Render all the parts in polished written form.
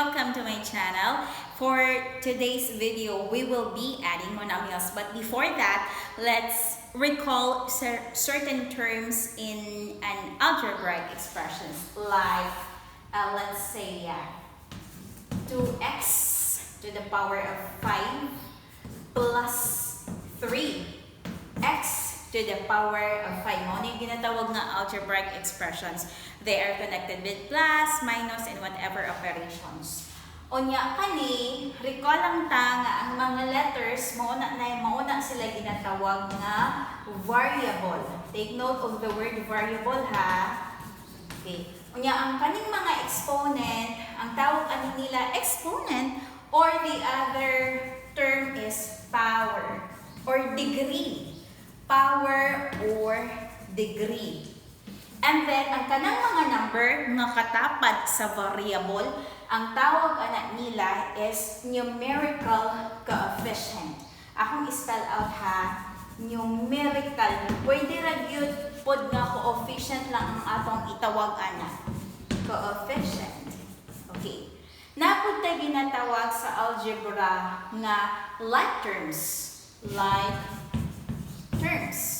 Welcome to my channel. For today's video, we will be adding monomials. But before that, let's recall certain terms in an algebraic expressions like, let's say, 2x to the power of 5 plus 3x to the power of 5. Mao ni ginatawag nga algebraic expressions. They are connected with plus, minus, and whatever operations. Unya kani, recall lang ta nga ang mga letters mao na sila ginatawag nga variable. Take note of the word "variable" ha. Okay. Unya ang kaning mga exponent, ang tawag ani nila exponent or the other term is power or degree. Power or degree. And then, ang kanang mga number nga katapad sa variable, ang tawag ana nila is numerical coefficient. Akong spell out ha, numerical. Pwede ra gyud pod nga coefficient lang ang atong itawag ana. Coefficient. Okay. Naa pod tay ginatawag sa algebra nga like terms. Like terms.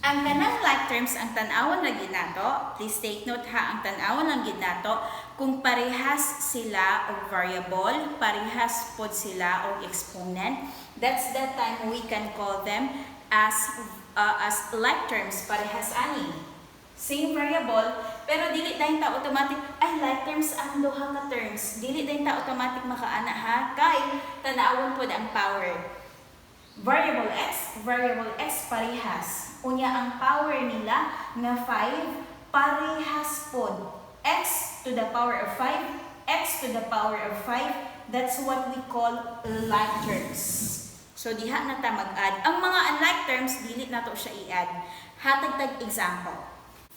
Ang kanang like terms, ang tan-awon lang gyud nato, please take note ha, ang tan-awon lang gyud nato kung parehas sila og variable, parehas pod sila og exponent, that's the time we can call them as like terms, parehas ani. Same variable, pero dili dayon ta automatic, "Ay, like terms ang duha ka terms." Dili dayon ta automatic makaana ha, kay tan-awon pod ang power. Variable x, variable x, parehas. Unya ang power nila nga 5, parehas pod. X to the power of 5, x to the power of 5, that's what we call like terms. So diha na ta mag-add. Ang mga unlike terms, dili na to siya i-add. Hatag tag example.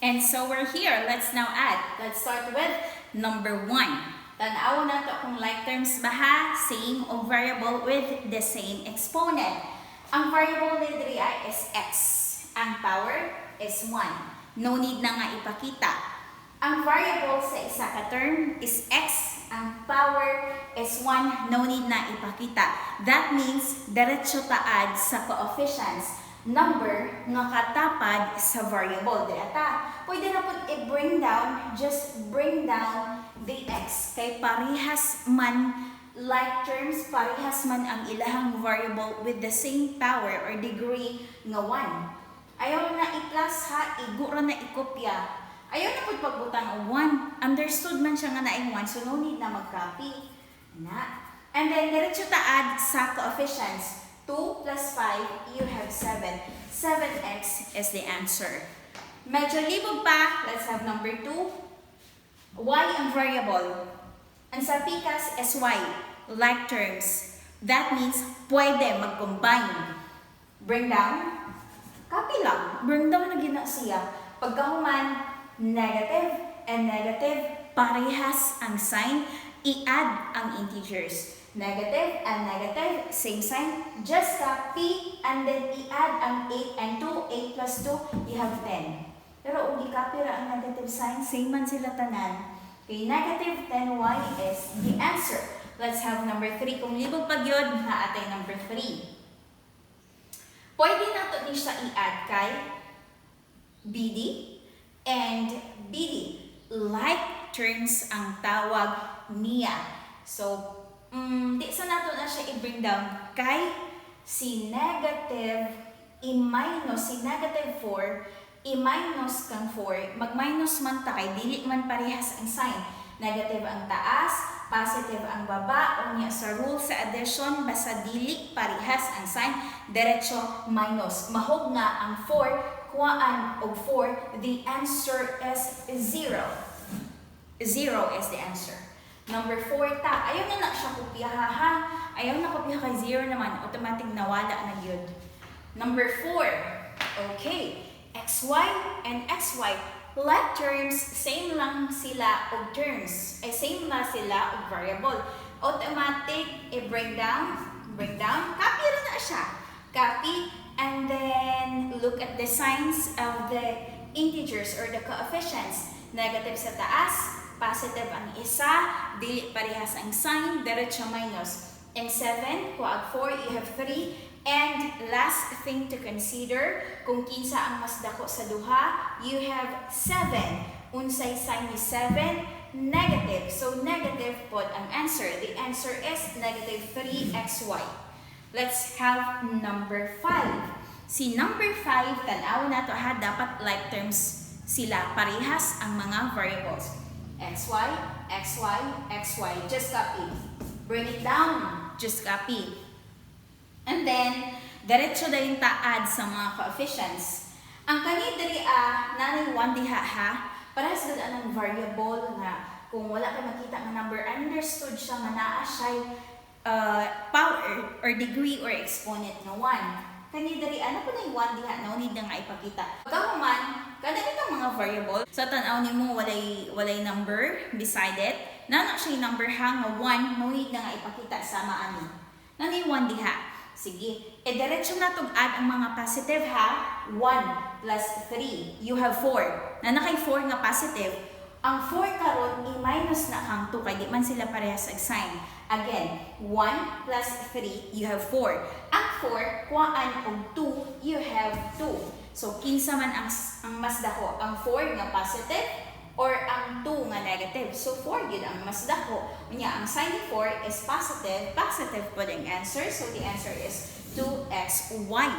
And so we're here. Let's now add. Let's start with number 1. Tan-aw na to kung like terms ba ha, same o variable with the same exponent. Ang variable ni diri ay is x. Ang power is 1. No need na nga ipakita. Ang variable sa isa ka term is x. Ang power is 1. No need na ipakita. That means, diretso ta add sa coefficients. Number nga katapad sa variable. Di ata. Pwede na po i-bring down, just bring down the x. Kay parehas man like terms, parehas man ang ilahang variable with the same power or degree nga 1. Ayaw na i-plus ha, igo ra na ikopya. Ayaw na pud pagbutang og 1. Understood man siya nga naay 1, so no need na mag-copy. Na. And then, diretso ta add sa coefficients. 2 plus 5, you have 7. 7x is the answer. Medyo libog pa, let's have number 2. Y ang variable. Ang sa pikas is y. Like terms. That means, pwede mag-combine. Bring down. Copy lang. Bring down na gyud na siya. Pagkahuman, negative and negative, parehas ang sign, i-add ang integers. Negative and negative, same sign. Just copy and then i-add ang 8 and 2. 8 plus 2, you have 10. Pero kung i-copy ra ang negative sign, same man sila tanan. Okay, negative 10y is the answer. Let's have number 3. Kung libog pa gyud, naa tay number 3. Pwede nato ni siya i-add kay BD and BD. Like terms ang tawag niya. So, di sa nato na siya i-bring down kay si negative i-minus, si negative 4, i-minus kang 4, mag-minus man ta kay dili man parehas ang sign. Negative ang taas, positive ang baba, unya sa rule sa addition, basta dili parehas ang sign, diretso minus. Mahog nga ang 4, kuhaan og 4, the answer is 0. 0 is the answer. Number 4 ta. Ayaw na na siya kopyaha ha. Ayaw na kopyaha kay 0 naman. Automatic nawala na gyud. Number 4. Okay. XY and XY. Like terms, same lang sila og terms. Ay, same na sila og variable. Automatic, i-bring down, bring down, copy ra na siya. Copy, and then look at the signs of the integers or the coefficients. Negative sa taas, Positive ang isa, dili parehas ang sign, diretso minus. And 7, kuha 4, you have 3. And last thing to consider, kung kinsa ang mas dako sa duha, you have 7. Unsay sign ni 7? Negative. So, negative pod ang answer. The answer is negative 3xy. Let's have number 5. Si number 5, tan-aw nato ha, dapat like terms sila. Parehas ang mga variables. Xy, xy, xy. Just copy. Bring it down. Just copy. And then, diretso dayon ta add sa mga coefficients. Ang kani diri a, naa nay 1 diha ha, parehas gud anang variable nga kung wala kay makita nga number, understood siya nga naa siya power or degree or exponent nga 1. Kani diri ano po na 1 diha, no need na nga ipakita. Pagkahuman, kada itong mga variable, sa tan-aw nimo walay number beside it. Naa na siya number ha nga 1, no need na nga ipakita sama ani. Naa nay 1 diha. Sige. E diretso na tong add ang mga positive ha. 1 plus 3. You have 4. Naa na kay 4 nga positive. Ang 4 karon i-minus na kang 2 kay di man sila parehas ag sign. Again, 1 plus 3, you have 4. Ang 4, kuhaan og 2, you have 2. So, kinsa man ang mas dako? Ang 4 nga positive or ang 2 nga negative? So, 4 yun ang mas dako. Unya, ang sign ni 4 is positive. Positive po ang answer. So, the answer is 2xy.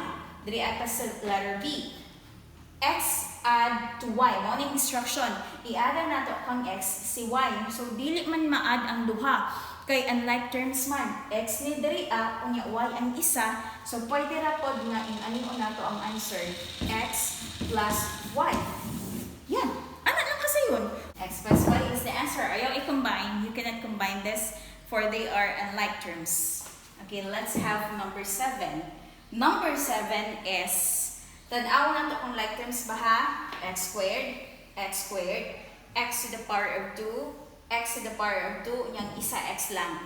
Diri ata sa letter B. X add to y. Mao ning instruction. I-add nato kang x si y. So dili man ma-add ang duha kay unlike terms man. X ni diri a, unya y ang isa. So pwede ra pod nga ing-ani nato ang answer. X plus y. Yan. Ano lang kasi yun? X plus y is the answer. Ayaw i-combine. You cannot combine this for they are unlike terms. Okay, let's have number 7. Number 7 is, tan-aw na to kung like terms ba ha? X squared, x squared, x to the power of 2, x to the power of 2, yung isa x lang.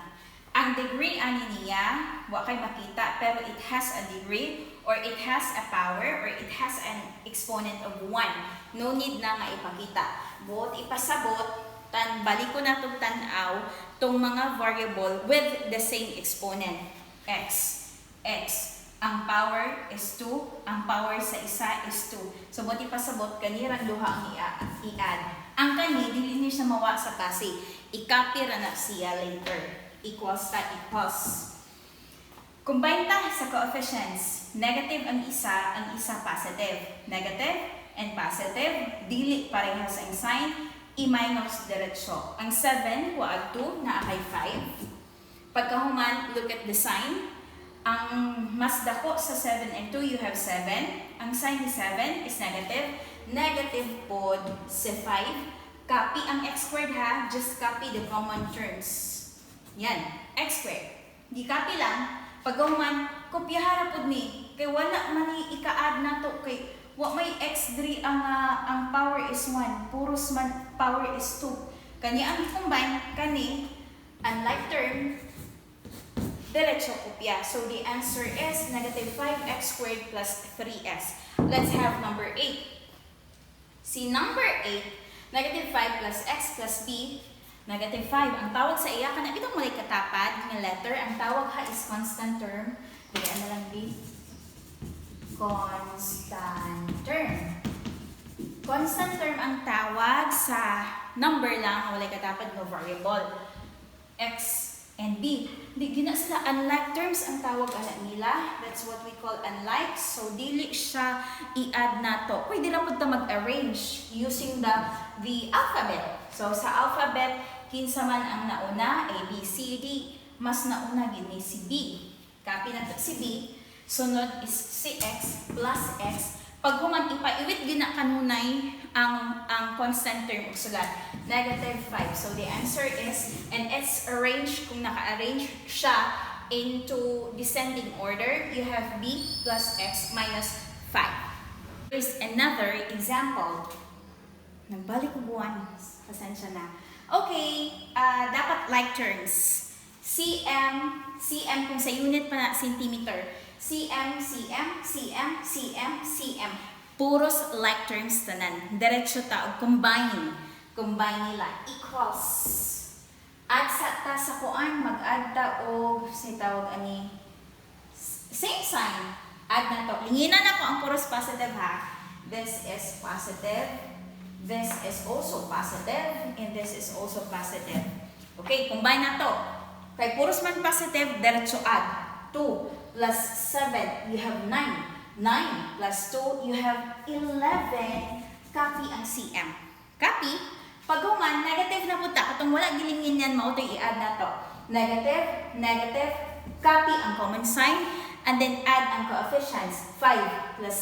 Ang degree ani niya, wa kay makita, pero it has a degree or it has a power or it has an exponent of 1. No need na nga ipakita. Buot ipasabot, tan balik ko na tong tan-aw tong mga variable with the same exponent. X, x. Ang power is 2, ang power sa isa is 2. So, buot ipasabot, kanirang duha ang i-add. Ang kani, dili ni siya mawa sa klase. I-copy ra na siya later. Equals ta equals. Combine ta sa coefficients. Negative ang isa positive. Negative and positive, dili parehas ang sign, i-minus diretso. Ang 7, kuha 2, naa kay 5. Pagkahuman, look at the sign. Ang mas dako sa 7 and 2, you have 7. Ang sign ni 7 is negative. Negative pod si 5. Copy ang x squared ha. Just copy the common terms. Yan, x squared. Di copy lang. Pagkahuman, kopyahara pod ni. Kay wala man ni ika-add na to. Kay wa may x diri ang power is 1. Puros man power is 2. Kani ang combine kani unlike term, diretso kopya. So the answer is negative 5x squared plus 3x. Let's have number 8. Si number 8, negative 5 plus x plus b, negative 5. Ang tawag sa iya, kana bitong walay katapad nga letter, ang tawag ha is constant term. Dili na lang b. Constant term. Constant term ang tawag sa number lang, walay katapad nga variable. X and B. Di gina sila unlike terms ang tawag ana nila. That's what we call unlike. So dili siya i-add nato. Pwede ra pud ta mag-arrange using the alphabet. So sa alphabet, kinsa man ang nauna, A, B, C, D, mas nauna gid ni si B. Copy nato si B. Sunod is si X plus X. Pag human ipaiwit gina kanunay ang constant term og sulat, negative 5. So the answer is, and it's arranged, kung naka-arrange siya into descending order, you have B plus X minus 5. Here's another example. Nagbalik ko buwan. Pasensya na. Okay, dapat like terms. CM, CM kung sa unit pa na centimeter. CM, CM, CM, CM, CM. Puros like terms tanan. Diretso ta og combine. Combine nila equals. Add sa ta sa kuan, mag-add ta og sa tawag ani same sign. Add na to. Linginan nako ang puros positive ha. This is positive. This is also positive. And this is also positive. Okay, combine na to. Kay puros man positive, diretso add. 2 plus 7, you have 9. 9 plus 2, you have 11. Copy ang cm. Copy. Pag human, negative na punta. Katong wala gilingin yan, mao to'y i-add na to. Negative, negative, copy ang common sign, and then add ang coefficients. 5 plus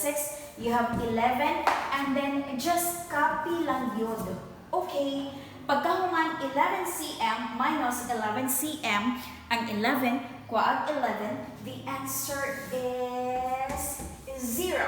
6, you have 11, and then just copy lang yun. Okay. Pagkahuman, 11 cm minus 11 cm, ang 11, kuha 11, the answer is 0.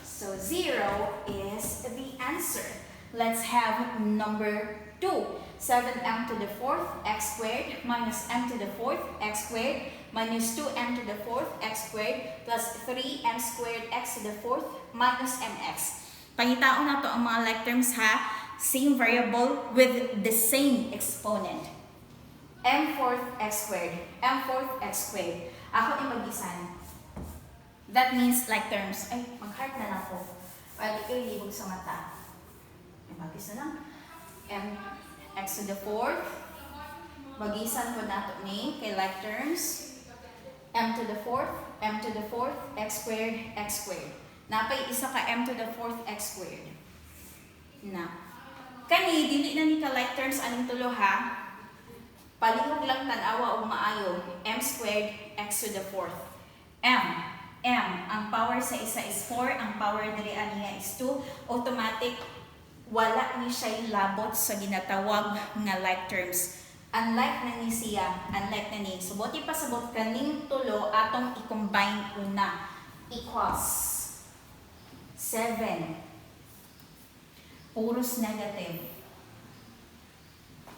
So 0 is the answer. Let's have number 2. 7m to the fourth x squared minus m to the fourth x squared minus 2m to the fourth x squared plus 3m squared x to the fourth minus mx. Pangitaon na to ang mga like terms ha. Same variable with the same exponent. M fourth x squared. M fourth x squared. Ako ni magisan. That means like terms. Ay, mag-heart na lang ko. Pwede kayo libog sa mata. Ay, bagis na lang. M x to the fourth. Bagisan ko nato ni kay like terms. M to the fourth, m to the fourth, x squared, x squared. Napay isa ka m to the fourth x squared. Na. Kani, dili na ni ka like terms aning tulo ha. Palihog lang tan-awa og maayo. M squared x to the fourth. M, M, ang power sa isa is 4, ang power diri aniya is 2. Automatic, wala ni siya labot sa ginatawag nga like terms. Unlike na ni siya, unlike na ni. So, buot ipasabot kaning tulo atong i-combine una. Equals 7. Puros negative.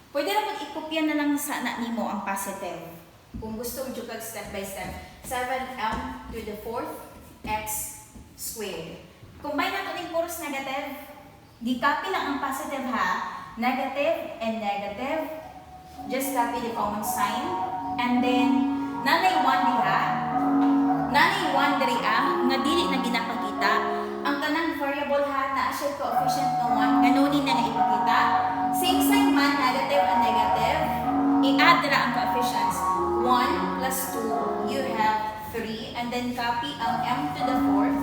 Pwede ra pud ikopya na lang sa na nimo ang positive. Kung gusto mo kag step by step. 7m to the fourth x squared. Combine nato ning puros negative. Di copy lang ang positive ha. Negative and negative. Just copy the common sign. And then, nanay 1 diha. Nanay 1 diri ah, nga dili na ginapakita. Ang tanang variable ha, naa siya coefficient nga 1, ganunin na nga ipakita. Same sign man, negative and negative. I-add ra ang coefficients. 1 plus 2, you have 3. And then copy ang m to the fourth.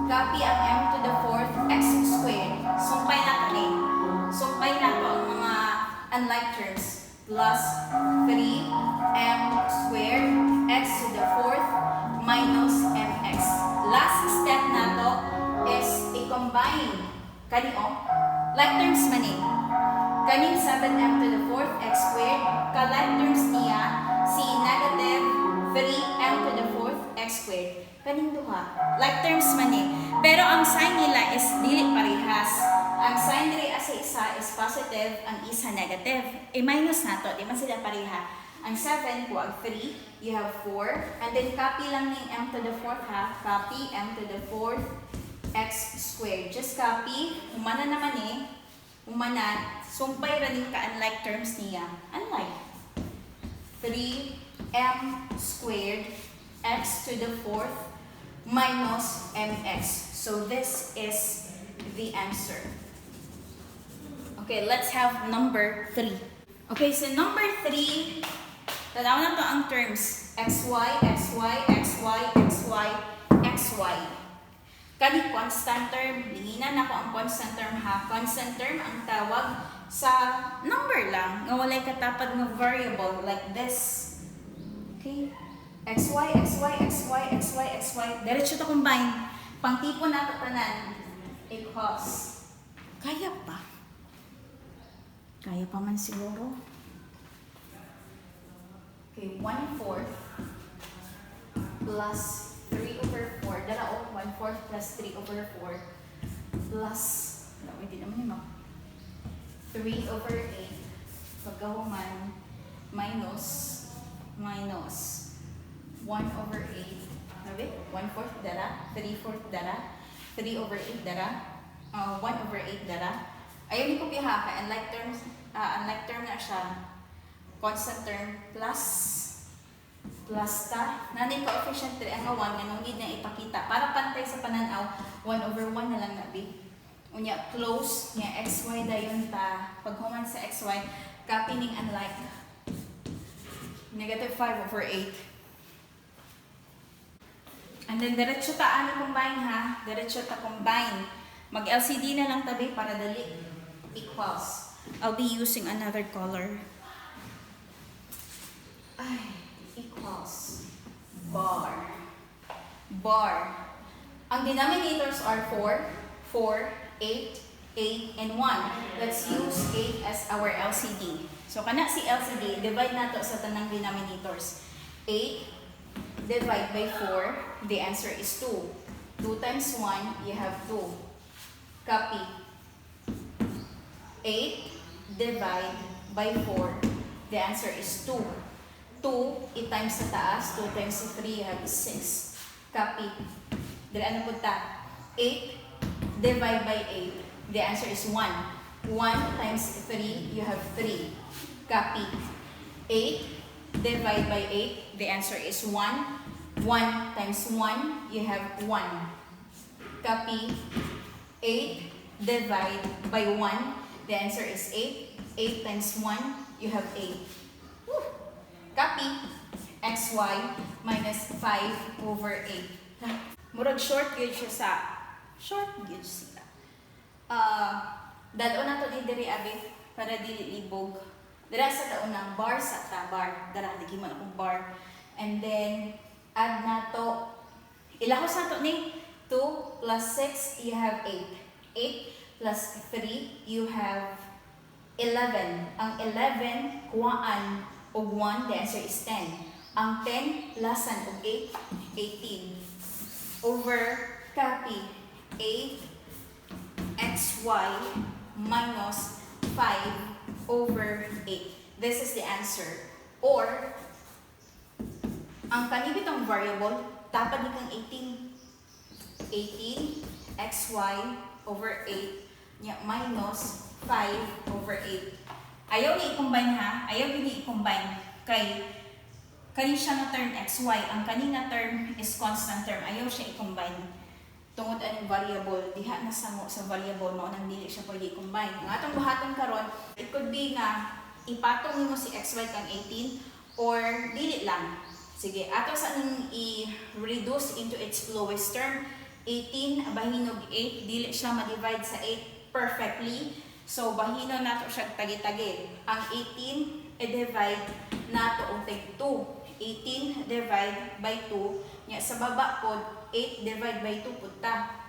Copy ang m to the fourth x squared. Sumpay na to ni. Sumpay na to ang mga unlike terms. Plus 3m squared x to the fourth minus mx. Last step na to is i-combine. Kani oh, like terms man eh. Kaning 7m to the fourth x squared, ka-like terms niya si negative 3m to the fourth x squared. Kaning duha. Like terms man eh. Pero ang sign nila is dili parehas. Ang sign diri sa isa is positive, ang isa negative. I-minus na to, di man sila pareha. Ang 7 kuha 3, you have 4. And then copy lang ning m to the fourth ha. Copy m to the fourth x squared. Just copy. Humana naman eh. Humana. Sumpay ra ning ka-unlike terms niya. Unlike. 3m squared x to the fourth minus mx. So this is the answer. Okay, let's have number 3. Okay, so number 3, tanaw na to ang terms. Xy, xy, xy, xy, xy. Kani constant term, linginan nako ang constant term ha. Constant term ang tawag sa number lang nga walay katapad nga variable like this. Okay? Xy, xy, xy, xy, xy. Diretso to combine. Pangtipon nato tanan equals. Kaya pa. Kaya pa man siguro. Okay, 1/4 plus 3 over 4. Dala o, 1/4 plus 3 over 4 plus, wala, hindi naman yun, no? 3 over 8 pagkahuman minus minus 1 over 8. Sabi? 1/4 dara, 3/4 dara, 3 over 8 dara, 1 over 8 dara. Ayaw ni kopya ha, kay unlike terms, unlike term na siya. Constant term plus plus ta. Naa nay coefficient 3 ang 1 nga no need na ipakita. Para pantay sa pananaw, 1 over 1 na lang na b. Unya close nya xy dayon ta. Paghuman sa xy, copy ning unlike. Negative 5 over 8. And then diretso ta ani combine ha. Diretso ta combine. Mag LCD na lang tabi para dali. Equals. I'll be using another color. Ay, equals. Bar. Bar. Ang denominators are 4, 4, 8, 8, and 1. Let's use 8 as our LCD. So, kana si LCD, divide nato sa tanang denominators. 8 divide by 4, the answer is 2. 2 times 1, you have 2. Copy. 8 divide by 4, the answer is 2. 2, i-times sa taas, 2 times 3, you have 6. Copy. Dili ano po ta? 8 divide by 8, the answer is 1. 1 times 3, you have 3. Copy. 8 divide by 8, the answer is 1. 1 times 1, you have 1. Copy. 8 divide by 1, the answer is 8. 8 times 1, you have 8. Woo! Copy. Xy minus 5 over 8. Murag short gyud siya sa short gyud siya. Dad-on na to din diri abi para dili libog. Dira sa taunang bar sa ta bar. Dara lagi man akong bar. And then add na to, ilahos na to ni 2 plus 6, you have 8. 8 plus 3, you have 11. Ang 11 kuhaan og 1, the answer is 10. Ang 10 plusan og 8, 18. Over copy 8 xy minus 5 over 8. This is the answer. Or, ang kanibitong variable, tapad ni kang 18. 18 xy over 8 nya minus 5 over 8. Ayaw ni i-combine ha. Ayaw ni i-combine. Kay kani siya nga term xy. Ang kani nga term is constant term. Ayaw siya i-combine. Tungod aning variable, diha na sango sa variable mao nang dili siya pwede i-combine. Ang atong buhaton karon, it could be nga ipatong nimo si xy kang 18 or dili lang. Sige, ato sa ning i-reduce into its lowest term. 18 bahinog 8, dili siya ma-divide sa 8 perfectly. So bahino nato siya tagi-tagi. Ang 18 i-divide nato og tig 2. 18 divide by 2 nya sa baba pod 8 divide by 2 pud ta.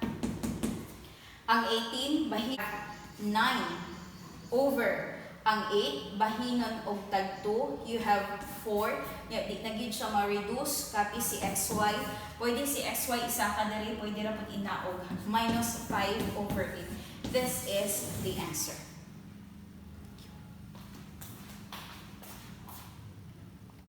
Ang 18 bahin 9 over ang 8 bahinon og tag 2, you have 4 nya di na gyud siya ma-reduce. Copy si xy. Pwede si xy isa ka diri, pwede ra pud inaog. Minus 5 over 8. This is the answer.